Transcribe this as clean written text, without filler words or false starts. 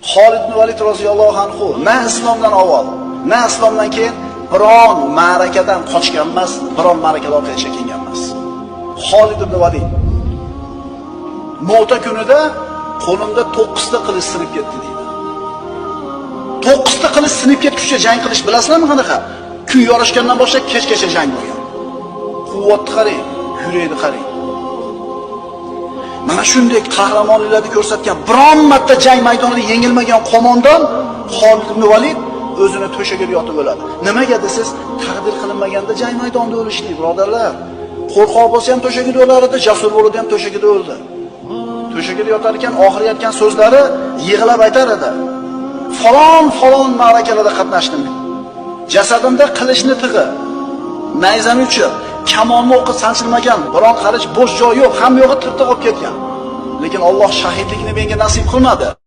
Xolid ibn Valid roziyallohu anhu na islomdan avval, na islomdan keyin biron ma'rakadan qochgan emas, biron ma'rakada orqaga chekingan emas. Xolid ibn Valid Mu'ta kunida qo'limda 9 ta qilich sinib ketdi deydi. 9 ta qilich sinib ketguncha jang qilish bilasizlarmi qanaqa? Kun yorishgandan boshlab kechgacha jang bo'lgan. Quvvatni qarang, yurakni qarang. Mana shunday qahramonliklarni ko'rsatgan, biron marta jang maydonida yengilmagan qo'mondon Xolid ibn Valid o'zini to'shagiga yotib o'ladi. Nimaga desiz, taqdir qilinmaganda jang maydonida o'lishlik, birodarlar. Qo'rqoq bo'lsa ham to'shagida o'lar edi, jasur bo'lsa ham to'shagida o'ldi. To'shagida yotar ekan oxiri aytgan so'zlari yig'lab aytar edi. Falon falon ma'rakalarda qatnashdim. Jasadimda qilichni tig'i, nayzani uchi, kamonni o'qi sanchilmagan, biron qarich bo'sh joy yo'q, hamma yo'g'i tirtiq olib ketgan. Lekin Alloh shahidlikni menga nasib qilmadi.